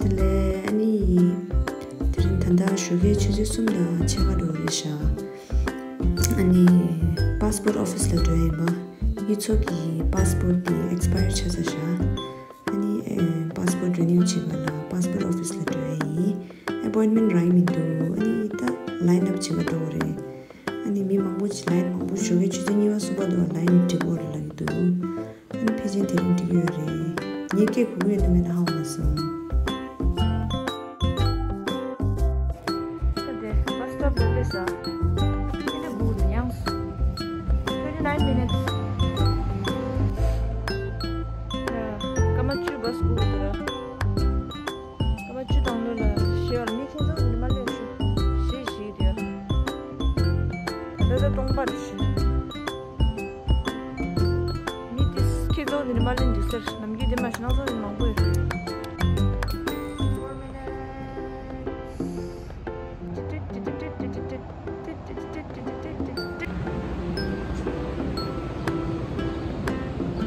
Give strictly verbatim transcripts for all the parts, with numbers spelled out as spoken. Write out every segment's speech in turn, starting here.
དེ་ལས་ཨ་ནི་དེ་རིང་ད་ལྟ་ཞོགས་ཀའི་ཆུ་ཚོད་གསུམ་དང་ཕྱེད་ཀ་འགྲོ་རེད་ཤག་ཨ་ནི་པཱ་སི་པོར་ཨོ་ཕི་སི་ལ་འགྲོ་ཡ་ཡིན་པ། གཡུ་མཚོ་གི་པཱ་སི་པོར་དེ་ཨེག་སི་པ་ཡར་ཆགས་ཚར་ཤག་ཨ་ནི་ཨེ་པཱ་སི་པོར་རི་ནིའུ་བྱེད་པ་ལ་པཱ་སི་པོར་ཨོ་ཕི་སི་ལ་འགྲོ་ཡ་ཡིན། ཨེ་པོའིན་མེན་རག་གི་མི་འདུག་ཨ་ནི་ད་ལའིན་ཨབ་བྱེད་པ་འགྲོ་དགོས་རེད། ཨ་ནི་མི་མང་པོ་ཅིག་ལའིན་མང་པོ་ཞོགས་ཀའི་ཆུ་ཚོད་གཉིས་པ་གསུམ་པ་དུ་ལའིན་འགྲིག་གི་རེད་ལབ་ཀྱི་འདུག་ཨ་ནི་ཕལ་ཆེར་དེ་རིང་འགྲིག་གི་ཡོད་རེད། ངས་སྐད་གོ་གི་ཡོད་ན་མེད་ན་ཧ་གོ་མ་སོང་། ད་དེ་བྷ་སི་སི་ཊོབ་ལ་སླེབས་ས། ཨ་ནི་སྒུག་དུ་ཡང་། Twenty nine minutes. ཡ། སྐར་མ་བཅུ་བྷ་སི་སྒུག་དགོས་འདུག་ར། སྐར་མ་བཅུ་དང་ལོ་ལ་ཤི་བར་མི་ཁྱེད་ཚོ་ནི་མ་ལས་ཤི་ཤི་ཤི་དེ། ད་ལྟ་སྟོང་པར་ཤི། མི་དེ་ཁྱེད་ཚོ་ནི་མ་ལས་འདི་སེར་ནམ་རྒྱུན་དེ་མ་ཤི་ན་ཚོ་ནི་མང་པོ་ཡོད།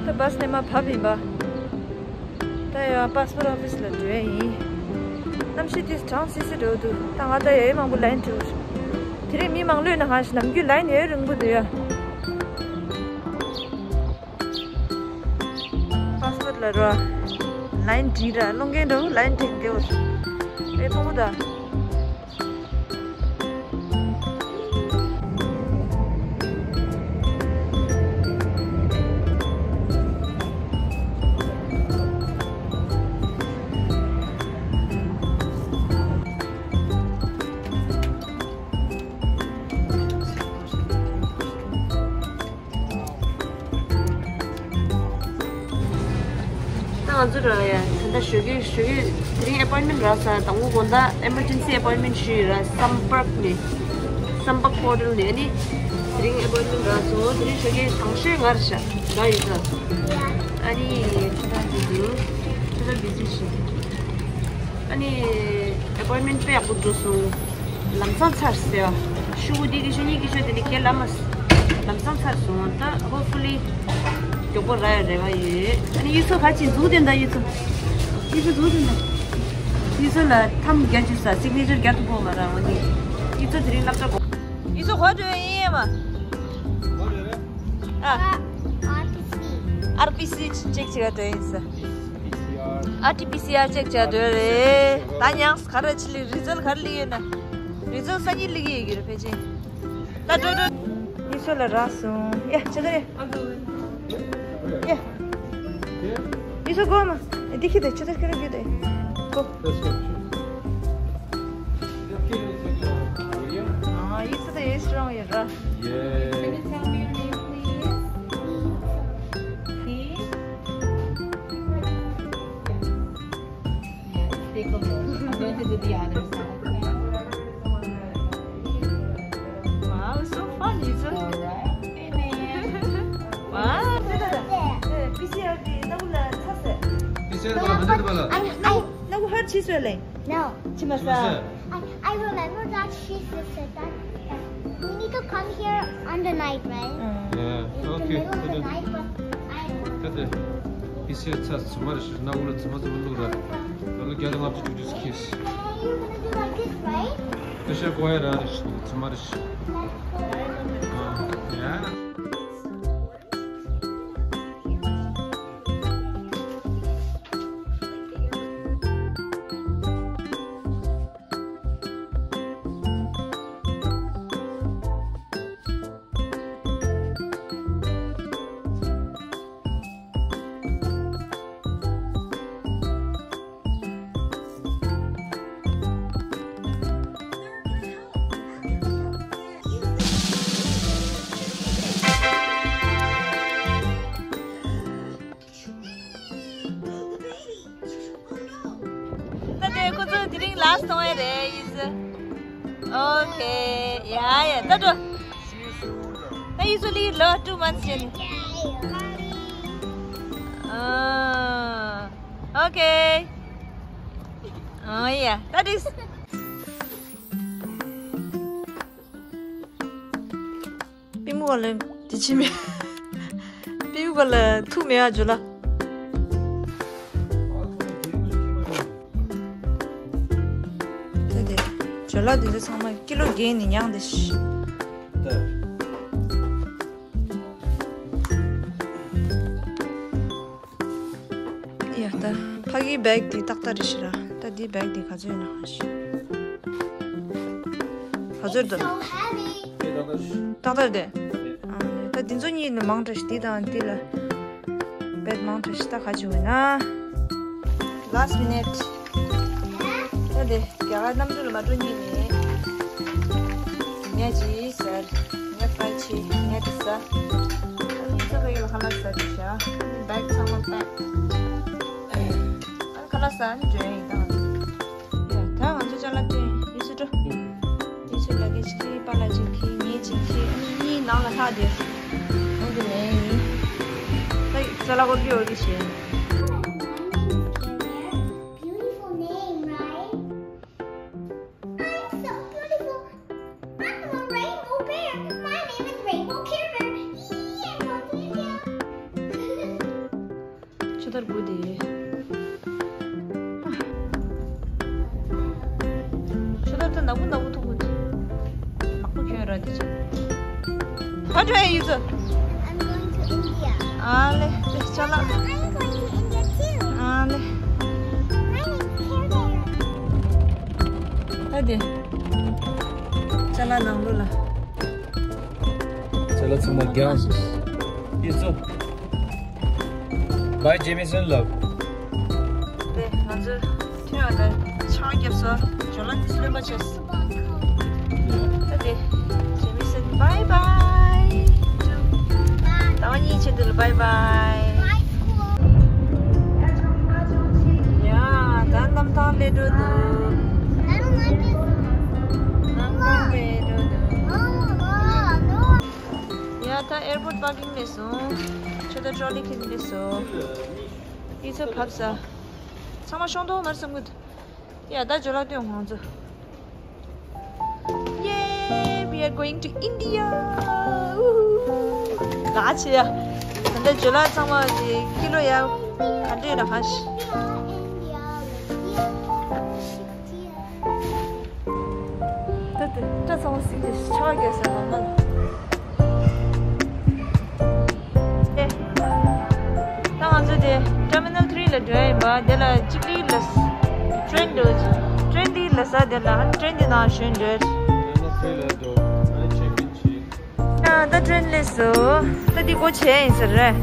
ད་བྷ་སི་ནས་མར་བབས་ཡིན་པ། ད་ཡང་པཱ་སི་པོར་ཨོ་ཕི་སི་ལ་འགྲོ་ཡ་ཡིན། གནམ་གཤིས་དེ་གྲང་སིལ་སིལ་འགྲོ་འདུག་ད་ང་ད་ཡ་ཡི་མང་པོ་ལའིན་འགྲོ། དེ་རིང་མི་མང་ལོས་ན་ཧ་ཤི་ནམ་རྒྱུན་ལའིན་ཡ་ཡི་རིང་པོ་འདུག་ཡ། པཱ་སི་པོར་ལ་རོ། ལའིན་འགྲིག་ར་སློང་མཁན་འགྲོ་ལའིན་འགྲིག་འདེའུ། ཨེ་ཕོ་མོ་ད། ད་ང་ཚོ་ར་ཡ་ད་ལྟ་ཞོགས་ཀས་ཞོགས་ཀས་དེ་རིང་ཨེ་པོའིན་མེན་རག་ས། དང་པོ་དགོང་དག་ཨེ་མར་ཇེན་སི་ཨེ་པོའིན་མེན་ཞུས་ཡོད་ར། སམ་པག་ནས། སམ་པག་པོར་ཊལ་ནས། ཨ་ནི་དེ་རིང་ཨེ་པོའིན་མེན་རག་སོང་། དེ་རིང་ཞོགས་ཀས་དང་ཤོས་ང་རེད་ཤག་རག་ཡོད་ས། ཨ་ནི་ཁྱོད་རང་གཅིག་འདུག་ཁྱོད་རང་བི་ཟི་ཞིག་ཨ་ནི་ཨེ་པོའིན་མེན་དཔེ་ཡག་པོ་འགྲོ་སོང་། ལམ་སང་ཚར་ཟེར་བ། ཤུ་གུ་འདི་གི་ཤུ་གཉིས་ཀྱི་ཤོ་དེ་ནི་ཁྱེད་ལ་མ། ལམ་སང་ཚར་སོང་། ད་ཧོབ་ཕུ་ལི་མགྱོགས་པོ་རག་ཡ་རེ་བ་ཡོད། ཨ་ནི་གཡུ་མཚོ་ག་ཅིག་འཛུགས་དེ་འདྲ། གཡུ་མཚོ། གཡུ་མཚོ་འཛུགས་དེ་འདྲ། གཡུ་མཚོ་ལ་ཐམ་རྒྱ་ཅུ་ས་སིག་ནེ་ཅར་རྒྱ་ཐུ་པོ་མ་ར་འོ་ནི། གཡུ་མཚོ་དེ་རིང་སློབ་གྲྭ་གོ། གཡུ་མཚོ་གོ་འགྲོ་ཡིན་ཡ་མ། ཨ། ཨར་པི་སི་ཅེག་བྱེད་ག་འགྲོ་ཡིན་ས། ཨར་ཊི་པི་སི་ཨར་ཅེག་བྱ་འགྲོ་རེད། ད་ཉངས་ག་རེ་ཆི་ལི་རི་ཛལ་ག་རེ་ལི་ཡོད་ན། རི་ཛལ་སང་ཉིན་ལི་གི་ཡོད་ཀྱི་རེད་ཕལ་ཆེར། ད་འགྲོ་འགྲོ། ཡུ་སོ་ལ་རག་སོང་། ཡ་ཆ་ཚ་རེད། ཡ། ཡུ་སོ་གོ་མ། འདི་ཁྱི་དེ་ཆ་ཚ་ཁྱི་ར་རྒྱུ་དེ། གོ། ཨ་ཡུ་སོ་དེ་ཡེ་སི་རོང་ཡོད་ར། Can you tell me your name, please? Please? Yes, take a look. I'm going to do the other side, okay? Wow, so fun, Yuzu. All right. Hey, man. Wow. 네, PCR 디 나 몰라 찼어. PCR 봐, 나 나 할 취소래. No. 지마사. I, I remember that she said that we need to come here on the night, right? Yeah, in the okay. Middle of the night, but I don't want to. ད་དེ་པི་སི་ཨར་ཚར་ཚུ་མ་རེད་ཤི་ན་འུ་ལ་ཚུ་མ་ཚུ་མ་བླུག་ར། ད་ལོ་རྒྱ་ལ་ལྔ་བཅུ་དྲུག་ཅུ་ཁེ་ཤི། You're gonna do like this, right? ད་ཤ་གོ་ཡ་ར་རེད་ཤི་ཚུ་མ་རེད་ཤི། ཡ། ད་དེ་ཁོ་ཚོ་དེ་རིང་ལ་སི་ཊི་གཏོང་ཡ་རེད། ཡིས། ཨོ་ཁེ། ཡ་ཡ། ད་འགྲོ། ད་ཡིས་ཚོ་ལི་ལོ་two months ཅན། ཨོ་ཁེ། ཨོ་ཡ། ད་དེ། པི་མུ་ག་ལ་དེ་ཕྱི་མི། པི་མུ་ག་ལ་ཐུག་མེད་ཨ་ཇོ་ལ། ཇོ་ལགས་འདི་ཚོ་ཚང་མ་ཀི་ལོ་བརྒྱད་ནས་མྱངས་ཏེ་ཤི། ཡ་ད་ཕ་གིའི་བེག་འདི་ཏག་ཏག་རེད་ཤི་ར། ད་འདིའི་བེག་འདི་ག་ཚོད་ཡིན་ན་ཧ་ཤི། ག་ཚོད་འདུག་ཏག་ཏག་རེད་དེ། ཨ་ད་འདི་ཚོ་གཉིས་ནི་མང་དྲགས་ཤི། འདི་དང་འདི་ལ་བེད་མང་དྲགས་ཤི། ད་ག་བྱུང་ཡོད་ན། Last minute། ད་དེ་རྒྱ་གར་གནམ་གྲུ་ལ་མ་འགྲོ་ཉིན་ནས་ངས་ཅི་ཟེར། ངས་པར་ཆེ་ངས་དེ་ཟ། ཨ་ནི་ཚོ་ག་ཡོད་ལ་ཁ་ལག་ཟ་དེ་བྱ། བེག་ཚང་མ་པེག་ཨ་ཁ་ལག་ཟ་ནི་འདྲ་ཡིན་ད། ད་ང་ཚོ་ཅ་ལག་སྟོན་ཡིན་ཚུལ་འགྲོ། དེ་ཚོའི་ལ་ཀེ་ཅིག་ཁྱེར། པཱ་ལགས་ཅིག་ཁྱེར། ངེད་ཅིག་ཁྱེར། ཨ་ནི་གཉིས་ནང་ལ་ལྷག་དེ། འོང་གི་མེད་ཡིན། ད་ཅ་ལག་འོར་གི་འོར་གི་བྱེད། Beautiful name, right? I'm so beautiful. I'm a rainbow bear. My name is Rainbow Carrier. Yee, I'm going to India. ཆུ་དར་དགུ་དེ། ཆུ་དར་དེ་ནག་པོ་ནག་པོ་ཐུག་གི་འདུག་ནག་པོ་གྱོན་ར་དེ་ཆུ། How do I use it? I'm going to India. ཨ་ལེ། དེ་ཅ་ལག I'm going to India too. ཨ་ལེ། My name is Carrier. ད་དེ། ཅ་ལག་ནང་ལོགས་ལ། ཅ་ལག་ཚང་མ་རྒྱག་སོང་། ཡིན་སོང་། Bye Jameson love. དེ་ང་ཚོ་ཐོན་ཡོང་དེ་ཆང་བརྒྱབ་སོང་། ཇོ་ལགས་ཀྱིས་རློན་པ་བྱས་སོང་། ད་དེ་Jameson bye bye. ཟླ་བ་གཉིས་ཆེད་དུ་ལ་bye bye. ཡ་ད་གནམ་ཐང་སླེབས་འགྲོ་འདུག I don't like this. གནམ་ཐང་སླེབས་འགྲོ་འདུག Oh, oh, no. ཡ་ད་airport parking སླེབས་སོང་། ཆུ་དར་ཊོ་ལི་ཁྱེར་སླེབས་སོང་། ཡིད་ཚོད་བབས་ས། ཚང་མ་ཤོང་ཐོག་མར་སོང་གི་འདུག་ཡ་ད་ཇོ་ལགས་སྟོན་ང་ཚོ། Yay, we are going to India. ལ་ཆེ་ཡ། ད་ལྟ་ཇོ་ལགས་ཚང་མ་ཀི་ལོ་ཡ་ག་འདྲས་ར་ཧ་ཤི། ད་དེ་སྐྲ་ཚང་མ་སྲིད་དེ་ཆག་རྒྱག་ས་ལ་མ་ལ། ད་ང་ཚོ་དེ་terminal three ལ་འགྲོ་ཡིན་པ། དེ་ལ་གཅིག་ལི་ལ་ཊེན་འགྲོ། ཊེན་འདི་ལ་ས་དེ་ལ་ཊེན་འདི་ནང་ཞོན་འགྲོ། Terminal three ལ་འགྲོ། ཨ་ནི་check in བྱེད། ཡ་ད་ཊེན་སླེབས་སོང་། ད་འདི་སྒོ་ཕྱེ་ཡིན་ཟེར་རེད།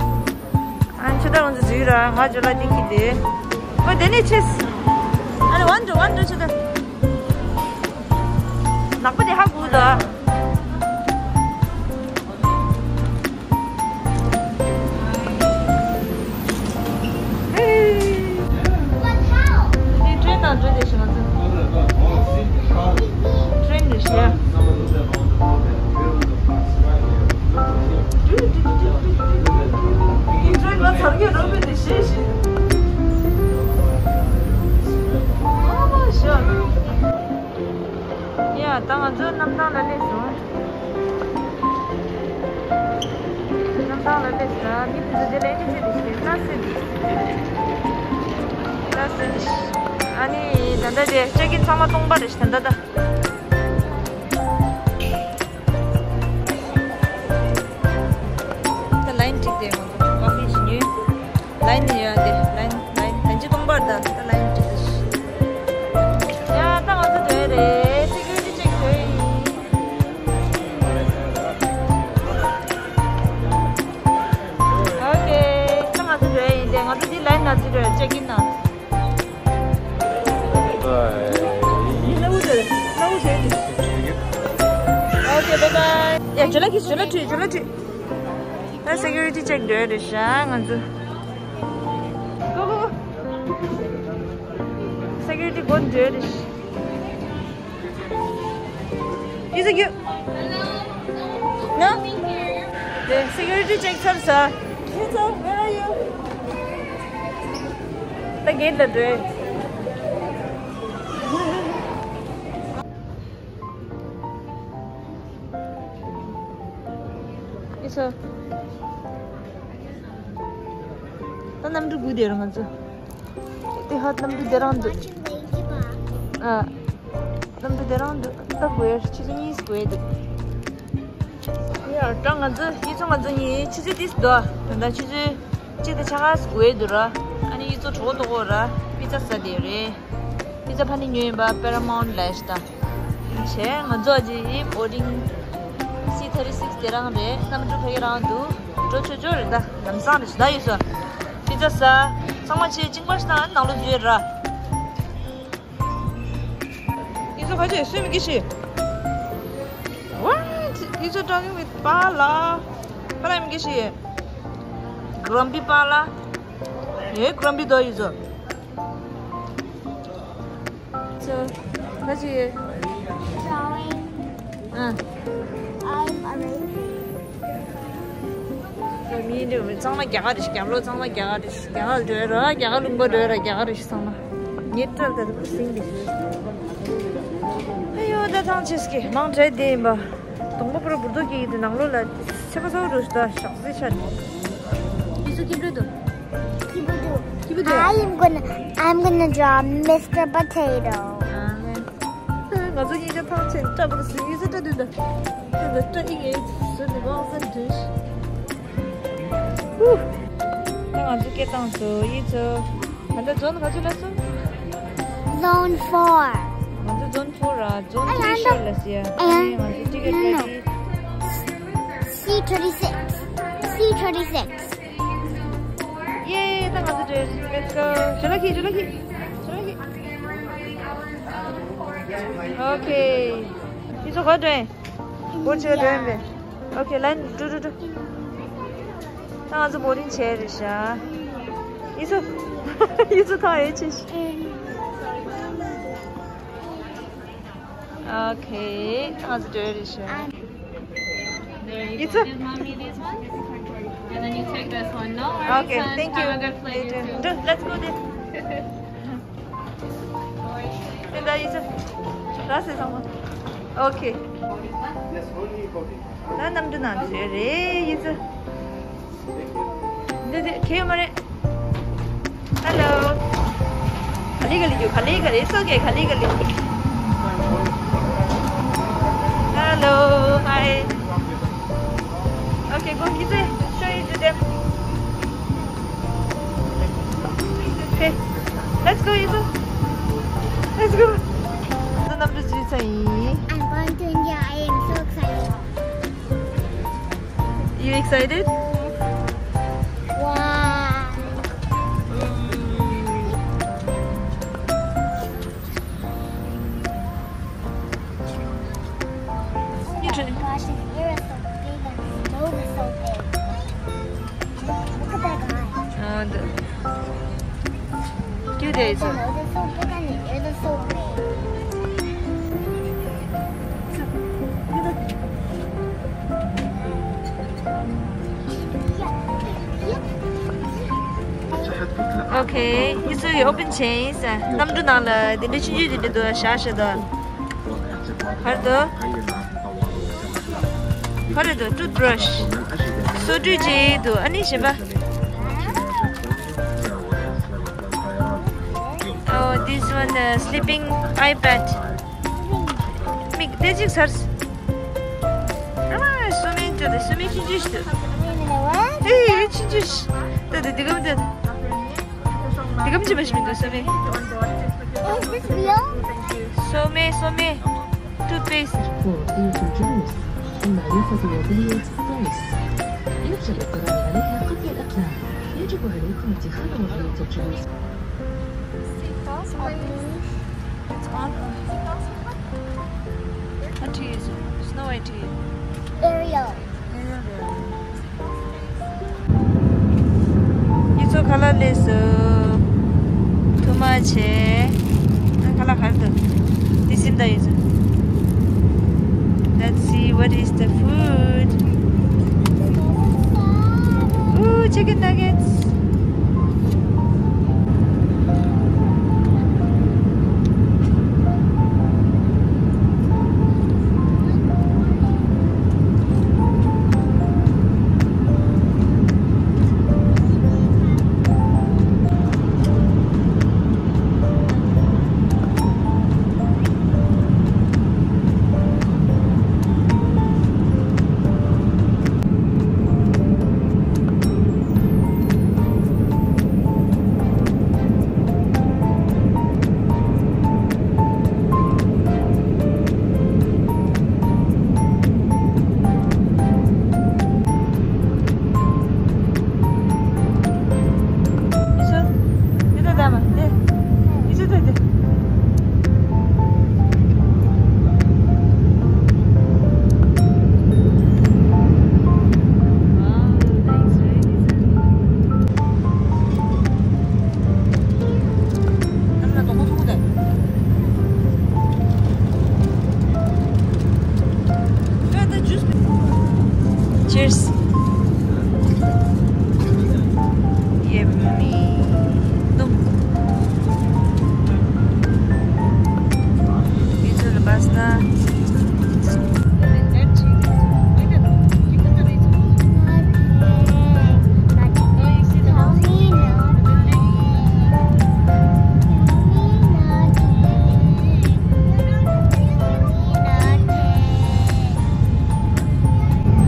ཨ་ནི་ཆུ་དར་ང་ཚོ་འཛུལ་ར། ང་ཇོ་ལགས་འདི་ཁྱེར་ཏེ། ཨོ་དེ་ནས་ཕྱེས། ཨ་ནི་one two one two ཆུ་དར། ནག་པོ་དེ་ཧ་གོ་ད། But how? དེ་ཊེན་ནང་འགྲོ་བསྡད་ཤག་ང་ཚོ། ཊེན་རེད་ཤག་དེ་ཊེན་ལ་ཚར་གྱི་རོ་བོད་དེ་ཤེས་ཤིག་ཨོ་མ་ཤག་ཡ་ད་ང་ཚོ་གནམ་ཐང་ལ་སླེབས་སོང་། གནམ་ཐང་ལ་སླེབས་སོང་། མི་དེ་ཚོ་དེ་ལ་ཨེ་ཅི་ཅི་རེད་ཤེས། ལ་སི་ལ་སི་ཨ་ནི་ད་ལྟ་དེ་ཅེག་ཨིན་ཚང་མ་སྟོང་པ་རེད་ཤག་ད་ལྟ་ད། ད་ལའིན་གཅིག་དེ་ང་ཚོ་ཀོ་ཕི་ཞིག་ཉོས། ལའིན་ནི་ཡོད་དེ། ལའིན་ལའིན་ལན་ཅི་སྟོང་པར་ད་ད་ལའིན་ཅི་དེ་ཤི། ཡ་ད་ང་ཚོ་འདོད་རེད། སི་ཀུ་རི་ཊི་ཅེག་འདོད་ཡིན། ཨོ་ཁེ། ད་ང་ཚོ་འདོད་ཡིན་དེ། ང་ཚོ་འདི་ལའིན་ན་ཚུད་རེད། ཅེག་ཨིན་ན། ཨོ་ཁེ། བའི་བའི། ཡ་ཇོ་ལགས་ཁྱེར། ཇོ་ལགས་ཁྱེར། ཇོ་ལགས་ཁྱེར། ད་སི་ཀུ་རི་ཊི་ཅེག་འདོད་རེད་ཤག་ང་ཚོ། གོ་གོ་གོ། སི་ཀུ་རི་ཊི་གོ་འདོད་རེད་ཤག་ཡིན་ཟེར་གྱི། ན། དེ་སི་ཀུ་རི་ཊི་ཅེག་ཚར་ས། Where are you? ད་གེ་ཊི་ལ་འགྲོ། ཡིན་ཟེར། ད་གནམ་གྲུ་སྒུག་བསྡད་ར་ང་ཚོ། དེ་ཧ་གནམ་གྲུ་དེ་རང་འདུག་ཨ། གནམ་གྲུ་དེ་རང་འདུག་ལྟ་དགོས། ཆུ་ཚོད་གཉིས་དགོས་འདུག་ཡ་ད་ང་ཚོ་ཡིད་ཚོ་ང་ཚོ་གཉིས་ཆུ་ཚོད་ཏིས་འདུག་ད་ལྟ་ཆུ་ཚོད་གཅིག་དང་ཕྱེད་ཀ་དགོས་འདུག་ར། ཨ་ནི་ཡིད་ཚོ་གྲོགས་ཐོག་གོ་ར་པི་ཙ་ཟ་དེ་རེད། པི་ཙ་ཕ་ནི་ཉོས་ཡིན་པ་Paramount་ལས་ད། བྱས་ང་ཚོ་ཨ་ཅེ་ཡི་boarding C thirty six་དེ་རང་རེད། གནམ་གྲུ་ཕ་གི་རང་འདུག་འགྲོ་ཆོག་ཆོག་རེད། ད་ལམ་སང་རེད། ད་ཡིད་ཚོ་པི་ཙ་ཟ། ཚང་མ་བྱས་གཅིག་པ་ཞིག་ནང་ནང་ལོགས་འཛུལ་ར། ཡིད་ཚོ་ཁ་ཆེ་སུས་མི་སྐྱེ་ཤི། What? ཡིད་ཚོ་དྲང་གི་མི་པ་ལ། པ་ལ་མི་སྐྱེ་ཤི། Grumpy་པ་ལ། ཡེ་Grumpy་དོ་ཡིད་ཚོ། So, ཁ་ཆེ། Drawing. ཨ། I'm amazing. མི་འདི་ཚང་མ་རྒྱ་གར་རེད། རྒྱབ་ལོགས་ཚང་མ་རྒྱ་གར་རེད། རྒྱ་གར་འགྲོ་ར་རྒྱ་གར་ལུང་པ་འགྲོ་ར་རྒྱ་གར་རེད་ཚང་མ། ངའི་སྐྲ་དེ་ཚོ་སིང་གི་ཞུ། ཨ་ཡོ་ད་ཐང་ཆེ་སྐྱེ་མང་དྲགས་བསྡད་ཡིན་པ། གདོང་པ་པུ་ར་འབུར་དོ་སྐྱེ་གི་འདུག་ནང་ལོགས་ལ་ཚད་པ་ཚ་བོ་འགྲོ་ཞུ། ད་ཞག་ཚི་ཆ་ནས། ཡིད་ཚོ་སྐྱིད་འགྲོ་འདུག་སྐྱིད་པོ་འདུག་སྐྱིད་པོ་འདུག I am gonna, I'm gonna draw Mister Potato. ང་ཚོ་གཉིས་ཀ་ཐང་ཆེན་སྐྲ་པུ་ར་སིང་། ཡིད་ཚོ་སྐྲ་དུས་ད། ད་ད་སྐྲ་ཨི་ངའི་ཟུར་ནས་ཝང་ཟེར་འདུག་ཧུ། ད་ང་ཚོ་སྐད་བཏང་སོང་། ཡིད་ཚོ། ད་ལྟ་zone་ག་ཚོད་ལ་སོང་། Zone four. ང་ཚོ་zone four་ར། Zone three་ཤོར་ལ་སི་ཡ། ཨ་ནི་ང་ཚོ་ticket ready. C thirty six. C thirty six. ཡེ་ད་ང་ཚོ་ready. Let's go. ཞོ་ལ་ཁི་ཞོ་ལ་ཁི་ཞོ་ལ་ཁི། Okay. ཡིད་ཚོ་ག་འགྲོ་ཡིན། སྒོ་ཕྱེ་འགྲོ་ཡིན་པས། Okay, line་འགྲོ་འགྲོ་འགྲོ། ད་ང་ཚོ་boarding་བྱས་རེད་ཤག་ཡིད་ཚོ། ཡིད་ཚོ་ཐང་ཡོད་ཆེ་ཤག Okay, ད་ང་ཚོ་འགྲོ་རེད་ཤག There you go. Give mommy these ones. And then you take this one. No worries, okay, hon. Thank you. Have a good flight, you too. Let's go there. དེ་འདྲ་ཡིན་ཚེ། ར་སེ་ཚང་མ། Okay. ད་གནམ་གྲུ་ནང་འཛུལ་རེད་ཡིན་ཚེ། འདི་འདི་ཁེ་ཡོད་མ་རེད། Hello. ག་ལེ་ག་ལེ་རྒྱུ། ག་ལེ་ག་ལེ། It's okay. ག་ལེ་ག་ལེ། Hello. Hi. Okay, go. Yitsu, show it to them. Okay, let's go, Yitsu. Let's go. I'm going to India. I am so excited. You excited? Wow. Your turn. Oh my gosh, his ear is so big and his nose is so big. Look at that guy. ཨ་འདི། Cute, eh? The nose is so big and the ears are so big. Okay, you saw you open chains. གནམ་གྲུ་ནང་ལ་དེ་འདྲ་ཆུང་ཆུང་དེ་འདྲ་འདུག་བཞག་བཞག་འདུག་ག་རེ་འདུག་ག་རེ་འདུག toothbrush། སོ་བཀྲུས་བྱས་འདུག་ཨ་ནི་གཞན་པ། Oh, this one, uh, sleeping iPad. མིག་དེ་གཅིག་ཚར། ཨ་མ། སོ་མའི་འདྲ་དེ། སོ་མའི་ཆུང་ཆུང་ཞིག་འདུག་ཨེ་ཆུང་ཆུང་ཞིག་ད་དེ་འདི་གམ་དེ། འདི་གམ་ཅི་མ་ཞིག་མི་འདུག་སོ་མའི། Is this real? སོ་མའི་སོ་མའི། Toothpaste. For introduce. ما يفضل بنية space. يجب القرار عليها قبل الإقلاع. يجب عليكم اتخاذ وضعية الجلوس. It's on. What to use? Snow White to use. Ariel. Ariel. ཡིད་ཚོ་ཁ་ལག་ལས་སུ་ཐུ་མ་ཆེ། ཨ་ཁ་ལག་ག་རེ་འདུག་དེ་སིམ་ད་ཡིད་ཚོ། Let's see what is the food. Ooh, chicken nuggets.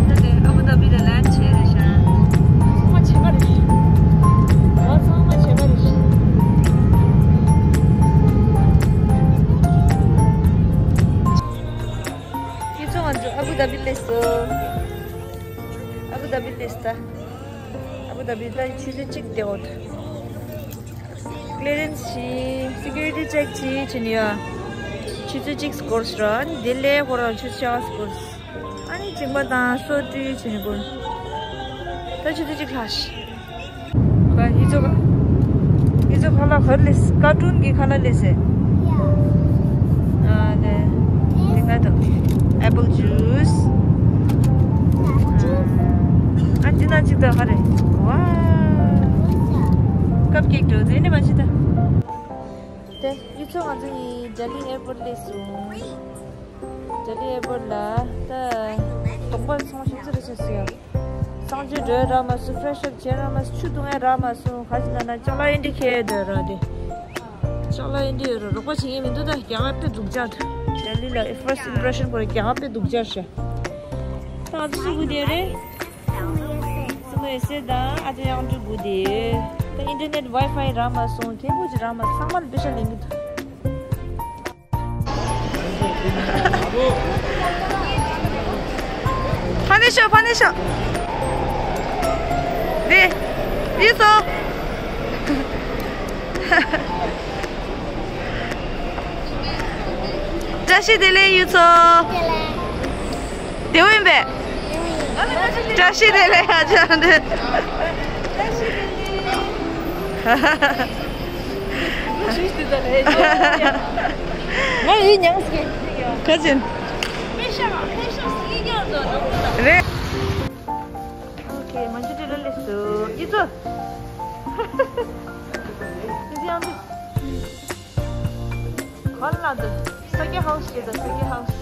ད་དེ་ཨ་བུ་དྷ་བི་ལ་ལེན་ཌི་བྱས་རེད་ཤག་ཚང་མ་བྱེ་མ་རེད། ང་ཚང་མ་བྱེ་མ་རེད། ཁྱེད་ཚོ་ང་ཚོ་ཨ་བུ་དྷ་བི་སླེབས་སོང་། ཨ་བུ་དྷ་བི་སླེབས་ད། ཨ་བུ་དྷ་བི་ད་ཆུ་ཚོད་གཅིག་དེ་འོ་ད། ཀི་ལི་ཡ་རེན་སི་བྱས། སི་ཀིའུ་རི་ཊི་ཅེག་བྱས་བྱས་ནས་ཡ། ཆུ་ཚོད་གཅིག་འགོར་སོང་ར། ཨ་ནི་དེ་ལས་ཁོ་རང་ཆུ་ཚོད་ཆ་འགོར་སོང་། ཨ་ནི་མཇིང་པ་དང་སོ་བཀྲུས་བྱས་ནས་འགོར། ད་ཆུ་ཚོད་གཅིག་ལྷག་ཤག་ཁ་ཡི་ཚོ་ཁ། ཡི་ཚོ་ཁ་ལག་ག་རེ་ལས། ཀར་ཊུན་གྱི་ཁ་ལག་ལས་སེ། ཨ་ལེ། དེ་ང་དང་། ཨེ་པལ་ཇུས། ཨ་འདི་ན་གཅིག་ད་ག་རེ། ཝའོ། ཀབ་ཀེག་འགྲོ་དེ་ནི་མ་ཤི་ད། དེ་ཡི་ཚོ་ང་ཚོ་ཡི་ལྡི་ལི་ཨེར་པོར་ཊི་སླེབས་སོང་། ལྡི་ལི་ཨེར་པོར་ཊི་ལ་ད་གདོང་པ་ཚང་མ་ཞིག་ཚུར་ཆགས་སོང་ཡ། གསང་སྤྱོད་འགྲོ་ཡ་རག་མ་སོང་། ཕེ་ཤོན་བྱེད་རག་མ་སོང་། ཆུ་འཐུང་ཡ་རག་མ་སོང་། ག་ཅི་ན་ན་ཅ་ལག་ཨེ་འདྲ་ཁྱེར་འགྲོ་ཡ་རག་དེ། ཅ་ལག་ཨེ་འདྲ་ཡོད་ར་རོགས་པ་བྱེད་མཁན་མི་འདུག་ད་རྒྱ་གར་དཔེ་སྡུག་ཅག་འདུག་ལྡི་ལི་ལ་ཕར་སི་ཊི་ཨིམ་པི་རེ་ཤན་ཁོ་ར་རྒྱ་གར་དཔེ་སྡུག་ཅག་ཤ། ད་ང་ཚོ་སུ་དགོས་དེ་རེད། སུ་མོ་ཨེ་སེ་དང་ཨ་ཅག་དབྱངས་སྒྲོན་དགོས་དེ། ད་ཨིན་ཊར་ནེཊ་ཝའི་ཕའི་རག་མ་སོང་། ཐེ་བོ་ཅི་རག་མ་སོང་། ཚང་མ་ལ་པེ་ཤ་ལེན་གི་འདུག་ཕ་ནས་ཤོག་ཕ་ནས་ཤོག་རེད། ཡིན་སོང་། བཀྲ་ཤིས་བདེ་ལེགས་ཡུལ་ཚོ། བདེ་པོ་ཡིན་པས། བཀྲ་ཤིས་བདེ་ལེགས་ཨ་ཅག་འདི། ང་ཡིས་མྱངས་སོང་། ག་ཅིན། རེད། ཨོ་ཁེ། མ་ཇུ་ཊི་ལ་སླེབས་སོང་། ཡིན་ཚོ། ཡིན་ཚོ་ཡང་འདུག་ག་ལ་འདུག་ས་ཀི་ཧའུ་སི་ཞེས་དང་ས་ཀི་ཧའུ་སི།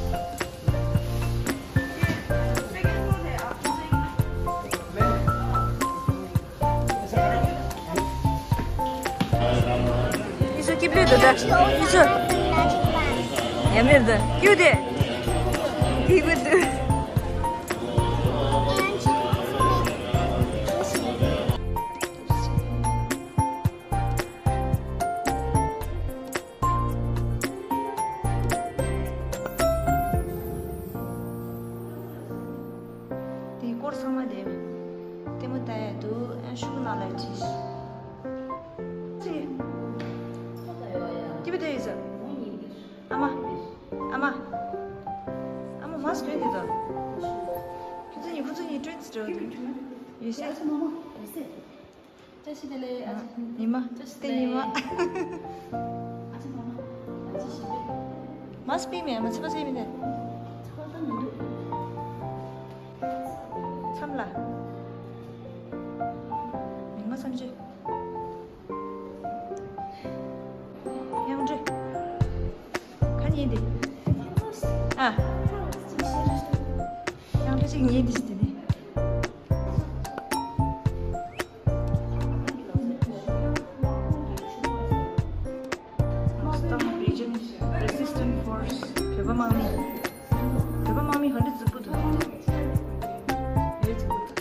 ཡིན་ཚོ་སྐྱིད་པོ་འདུག་ད། ཡིན་ཚོ། ཡ་མེད་ད། ཀྱུ་དེ། སྐྱིད་པོ་འདུག་དེའི་སྐོར་ཚང་མ་དེ་ལྟད་མོ་ལྟ་ཡ་འདུག་ཨ་ཤུག་ནང་ལ་བྲིས། ཅི། སྐྱིད་པོ་དེ་ཡིན་ཟེར། ཨ་མ། ཨ་མ། ཨ་མ་མ་སྐྱོན་དེ་དང་། ཁྱོད་ཚོ་གཉིས་ཁོ་ཚོ་གཉིས་སྐྱོན་དེ་འདྲ་བ་འདུག་ཡོད་ཤག་ཨ་ཅག་མ་མ། ཡོད་ཟེར། བཀྲ་ཤིས་བདེ་ལེགས། ཨ་ཅག་ཉི་མ། བཀྲ་ཤིས་བདེ་ལེགས། ཉི་མ། ཨ་ཅག་མ་མ། ཨ་ཅག་ཞིག་པས། མ་སྤེ་མེད་མ་ཚེ་པ་ཚེ་མི་འདི། ཚེ་པ་ད་མི་འདུག་མཚམས་ལ། མིག་མ་མཚམས་ཅི། དབྱངས་སྒྲོལ། ག་ཉན་འདི། ཨ། དབྱངས་སྒྲོལ་ཅིག་ཉན་འདི་ཞིག་འདི་ནི། Stop Region Resistance Force བོད་པ་དམག་མི། བོད་པ་དམག་མི་ག་འདྲ་རྫིག་པོ་འདུག་ཨེ་རྫིག་པོ་འདུག་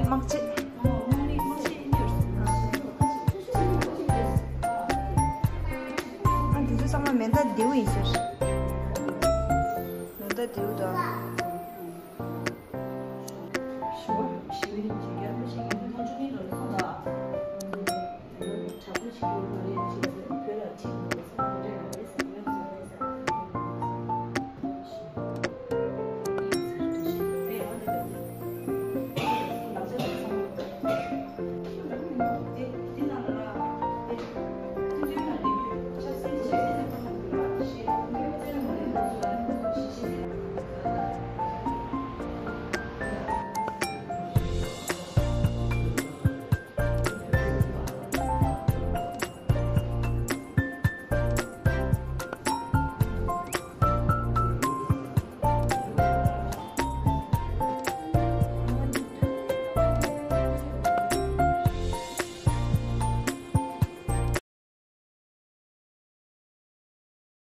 དམག་ཆས། ཨ་འདི་ཚོ་ཚང་མ་མེ་མདའ་མདེའུ་ཡིན་ཟེར། མེ་མདའ་མདེའུ་དང་།